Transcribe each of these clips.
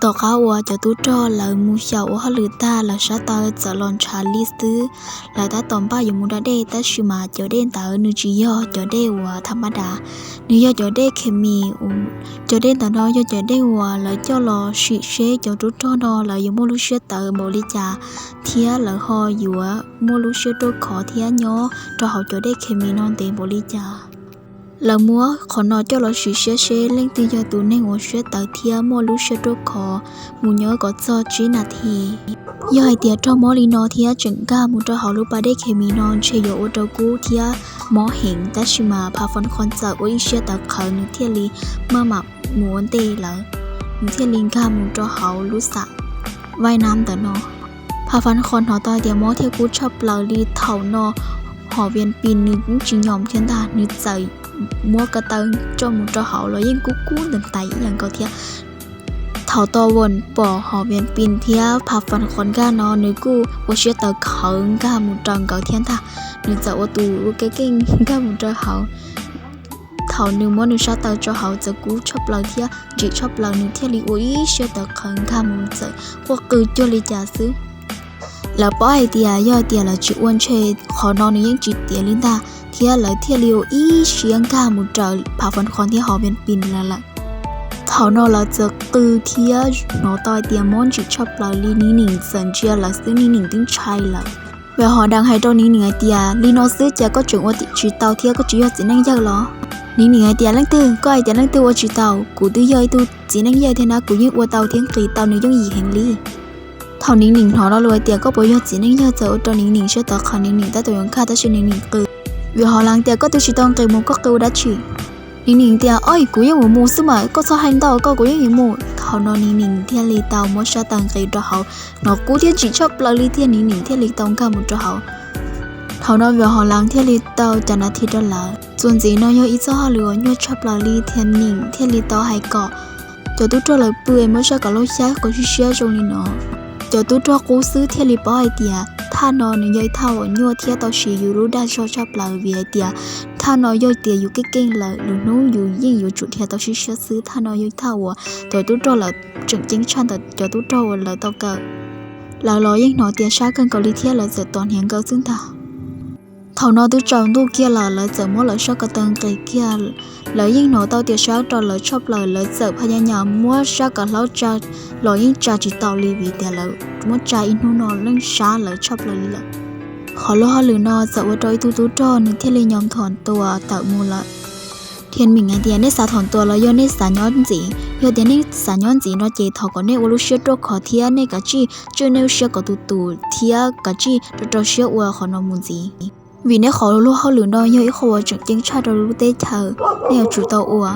Tom qab uas cov tub rog lawv mus xyaum ua hauj lwm tag, lawv sab taw txawm los ntshav li xwb. Lawv tab tom npaj yuav mus da dej, tab sis mas cov dej ntawd nws tsis yog cov dej uas tham ma das, nws yog cov dej khes mis. Cov dej ntawd no yog cov dej uas lawv coj los sim seb cov tub rog no lawv yuav muaj lub siab tawv npaum li cas, thiab lawv ho yuav muaj lub siab ruaj khov thiab nyob rau hauv cov dej khes mis no ntev npaum li cas. Lawv muab qhov no coj los sim siab seb leej twg yog tus neeg uas siab tawv thiab muaj lub siab ruaj khov mus nyob kom txog tsib nas this. Yog hais tias raug mob li no thiab tseem nkag mus rau hauv lub pas dej khes mis no, ntshe yuav ua rau kub thiab mob heev. Tab sis mas Pha Fas Khos txawm ua ib siab tawv qhawv, nws thiaj li maj mam mus ua ntej lawv, nws thiaj li nkag mus rau hauv lub xam Vais Nam ntawm no. Pha Fas Khos hnov tau hais tias mob thiab kub tshaj plaws li thaum no, Hom Vias Pis nws yeej tsis nyom thiab ntag, nws txawm muab ko taw coj mus rau hauv los yeej kub kub ntais ntais ib yam nkaus thiab. Thaum Tos Voos pom Hom Vias Pis thiab Pha Fas Khos nkag no, nws kuj ua siab tawv qhawv nkag mus raws nkawd thiab ntag. Nws txawm ua tus ua keej keej nkag mus rau hauv. Thaum nws muab nws sab taw rau hauv txawm kub tshaj plaws thiab ntsim tshaj plaws, nws thiaj li ua ib siab tawv qhawv nkag mus, txawm quaj qw cuag li cas xwb. Lawv paub hais tias yog hais tias lawv tsis ua ntshe qhov no nws yeej tsis tiav li ntag, thiab lawv thiaj li ua ib siab nkag mus raws Pha Fas Khos thiab Hom Vias Pis lawv lawm. Thaum no lawv txawm qw thiab hnov tau hais tias mob ntsim tshaj plaws li, Nis Nis txawm ntsia lawv xwb Nis Nis twb ntshai lawm. Vam Hom Dees hais rau Nis Nis hais tias, li no xwb cas koj tseem ua tsis tau thiab koj tsis yog txiv neej yawg los? Nis Nis hais tias, leej twg, koj hais tias leej twg ua tsis tau? Kuv twb yog ib tug txiv neej yawg thiab na, kuv yeej ua tau thiab nqis tau nws yooj yim heev li. Thaum Nis Nis hnov lo lus hais tias koj puas yog txiv neej yawg txawm ua rau Nis Nis siab tawv qhawv, Nis Nis tab tom yuav nkag tab sis Nis Nis qw. Vam Hom Dees tias, koj twb tsis tau nqis mus koj qw ua dab tsi? Nis Nis tias, oj, kuv yeej yuav mus xwb mas, koj txhob hais ntau, koj, kuv yeej yuav mus. Thaum no Nis Nis thiaj li tau muab sab taw nqis rau hauv, hnov kub thiab ntsim tshaj plaws li thiab Nis Nis thiaj li tau nkag mus rau hauv. Thaum no Vam Hom Dees thiaj li tau cas nas this rau lawv. Txuas ntxiv no yog ib txoj hauj lwm uas nyuaj tshaj plaws li, Thiaj Nis thiaj li tau hais kom cov tub rog lawv pw es muab sab kom laub xyab kom siab siab zoo li no. Cov tub rog qub xwb thiaj li paub hais tias thaj no nws yog ib thaj uas nyuaj thiab tau siv yus lub dag zog tshaj plaws, vim hais tias thaj no yog tias yus keej keej lawm lwm hnub yus yeej yuav tsum dhia tau siab siab xwb. Thaj no yog ib thaj uas cov tub rog lawv tseem ceeb tshaj ntawm cov tub rog uas lawv tau kawm. Lawv los yeej hnov tias sab kawg nkaus li thiab lawv txawm tos hniav nkaus xwb ntag. Thaum no twb tsaus ntuj kiag lawm, lawv txawm muab lawv sab ko taw nqis kiag. Lawv yeej hnov tau tias sab rau lawv tshaj plaws, lawv txawm phaj yaj nyas muab sab kom hlaub tsa los yeej tsa tsis tau li, vim tias lawv muab tsa ib hnub no yeej sab lawv tshaj plaws li lawm. Qhov lub hauj lwm no txawm ua rau ib tug tub rog nws thiaj li nyom thom tua tawm mus lawm. Thiaj Nis hais tias, nej xav thom tua los yog nej xav nyob ntxiv? Yog tias nej xav nyob ntxiv no ces thov kom nej ua lub siab ruaj khov thiab nej kav tsij tswj nej lub siab kom tus tus thiab kav tsij rau rau siab ua qhov no mus ntxiv, vim nej qhov lub hauj lwm no yog ib qho uas tseem ceeb tshaj rau lub teb chaws, nej yuav tsum tau ua.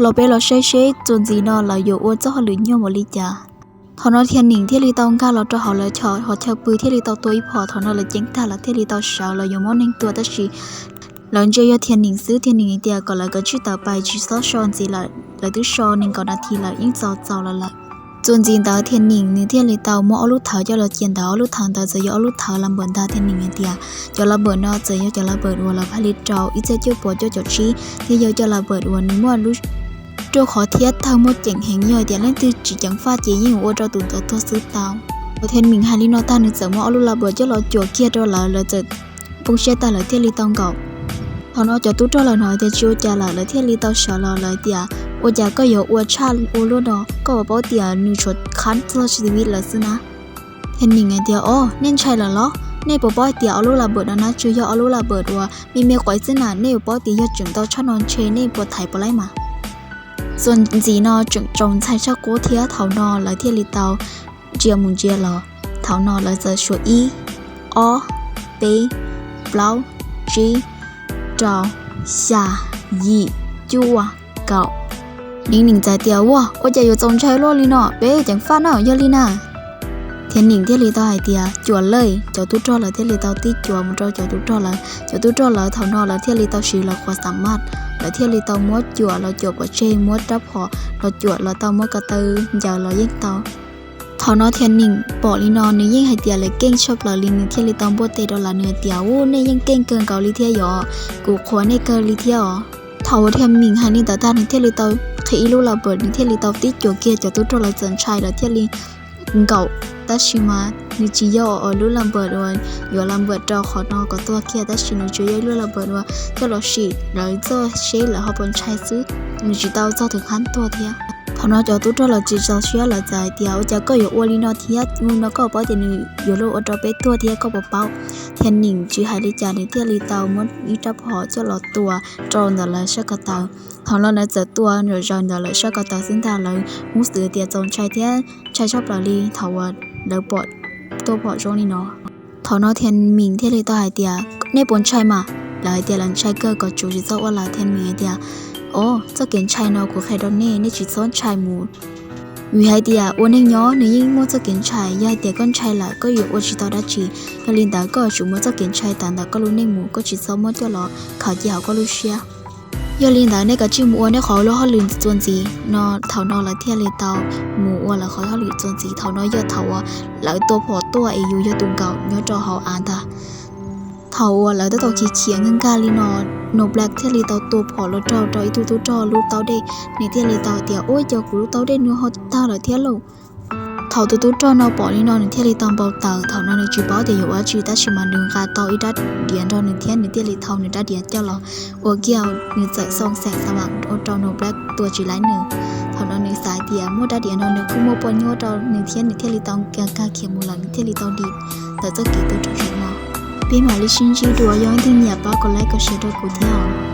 Los peb los saib seb txuas ntxiv no lawv yuav ua txoj hauj lwm nyuaj npaum li cas. Thaum no Thiaj Nis thiaj li tau nkag los rau hauv lawv qhov chaw pw thiaj li tau tua ib phom. Thaum no lawv ceev tag lawv thiaj li tau sawv, lawv yuav muab neeg tua tab sis lawv ntsia yog Thiaj Nis xwb. Thiaj Nis tias kom lawv kav tsij tawm pais tsis txhob so ntxiv lawm, lawv twb so nees nkaum nas this lawm yeej txaus txaus lawm lawm. Txuas ntxiv ntawd Thiaj Nis nws thiaj li tau muab ob lub thawv coj los cia ntawd, ob lub thawv ntawd txawm yog ob lub thawv la npawm ntag. Thiaj Nis hais tias cov la npawm no txawm yog cov la npawm uas lawv phaj li rau ib txhiab cuaj puas cuaj caum tsib, thiab yog cov la npawm uas nws muaj lub ruaj khov thiab tawg muaj ceem heev, yog hais tias leej twg tsis ceev faj ces yeej yuav ua rau tus ntawd tuag xwb tau. Thaum Thiaj Nis hais li no tag nws txawm muab ob lub la npawm coj los cuam kiag rau lawv, lawv txawm poob siab tag lawv thiaj li tau nkaum. Thaum no cov tub rog lawv hnov tias tsis ua cas lawm lawv thiaj li tau sawv los, lawv tias ua cas koj yuav ua tshaj ua luaj no, koj puas paub tias nws tshuav qhab txog tsis tiv lawm xwb na? Thiaj Nis hais tias, o, nej ntshai lawm los? Nej puas paub hais tias ob lub la npawm no na tsuas yog ob lub la npawm uas me me quav xwb na, nej yuav paub tias yog tseem tau tshaj no ntshe nej puas thaiv puas laib mas. Txuas ntxiv no tseem tsaus ntshai tshaj qub thiab thaum no lawv thiaj li tau ntsia mus ntsia los. Thaum no lawv txawm suav ib, ob, peb, plaub, tsib, rau, xya, yim, cuaj, kaum. Nis Nis txawm tias, ua, ua cas yuav txaus ntshai luaj li no, peb ceev faj na, yog li na. Thiaj Nis thiaj li tau hais tias cuam lawm, cov tub rog lawv thiaj li tau tib cuam mus rau cov tub rog lawv. Cov tub rog lawv thaum no lawv thiaj li tau siv lawv qhuas xam maj, lawv thiaj li tau muab cuam los cuam pov tseg, muab rab phom los cuam los tau, muab ko taw ncaws los yeej tau. Thaum no Thiaj Nis pom li no nws yeej hais tias lawv keej tshaj plaws li, nws thiaj li tau npuaj tes rau lawv, nws hais tias, u, nej yeej keej kawg nkaus li thiab yom, kuv qhuas nej kawg li thiab os. Thaum uas Thiaj Nis hais li ntawd tag nws thiaj li tau Ib lub la npam nws thiaj li tau tib cuam kiag, cov tub rog lawv txawm ntshai lawv thiaj li nkaum, tab sis mas nws tsis yog lub la npam uas yuav la npam rau qhov no kom tuag kiag, tab sis nws tsuas yog ib lub la npam uas coj los sim lawv txoj seb lawv ho puas ntshai xwb, nws tsis tau txog tus qhab tuag thiab. Thaum no cov tub rog lawv tsis txaus siab, lawv txawm hais tias, Ua cas koj yuav ua li no thiab? Ua li no koj paub tias nws yuav luag ua rau peb tuag thiab, koj puas paub? Thiab Mim tsis hais li cas, nws thiaj li tau muab ib rab phom coj los tua rau ntawm lawv sab ko taw. Thaum no lawv txawm tua zom zaws ntawm lawv sab ko taw xwb ntag, lawv hnov xwb tias txaus ntshai thiab ntshai tshaj plaws li thaum uas lawv pom tuaj phom zoo li no. Thaum no Thiab Mim thiaj li tau hais tias, Nej puas ntshai mas? Lawv hais tias lawv ntshai kawg, kom tsuav tsis txhob ua lawm. Thiab Mim hais tias, Os, txoj kev ntshai no kuv qhia rau nej, nej tsis txhob ntshai mus. Vim hais tias ua neej nyob nws yeej muaj txoj kev ntshai, yog hais tias koj ntshai lawm koj yuav ua tsis tau dab tsi. Yog li ntawd koj yuav tsum muab txoj kev ntshai tawm ntawm koj lub neej mus, koj tsis txhob muab coj los khaws cia hauv koj lub siab. Yog li ntawd nej kav tsij mus ua nej qhov lub hauj lwm txuas ntxiv no. Thaum no lawv thiaj li tau mus ua lawv qhov hauj lwm txuas ntxiv. Thaum no yog thaum uas lawv tua phom tuaj es yus yog tus nkaum nyob rau hauv av ntag. Thaum uas lawv tab tom khiav khiav nkag nkag li no, Nus Black thiaj li tau tua phom los raug rau ib tug tub rog lub taub dej. Nws thiaj li tau tias, Ua cas kuv lub taub dej nws ho tawg lawm thiab lauj? Thaum tus tub rog no pom li no nws thiaj li tau npau taws. Thaum no nws tsis paub tias yuav ua dab tsi, tab sis mas nws nqa tau ib rab diav nrog nws thiab nws thiaj li thau nws rab diav coj los ua kiag, nws txawm xoo xeem xa vam ua rau Nus Black tua tsis laib nws. Thaum no nws xav tias muaj rab diav no nws kuj muaj poj nyob rau nws thiab, nws thiaj li tau nkag nkag khiav mus lawm, nws thiaj li tau dim ntawm txoj kev tuag rau zaum no. Peb mam li sib ntsib dua, yog leej twg nyiam pab kom like kom share rau kuv thiab.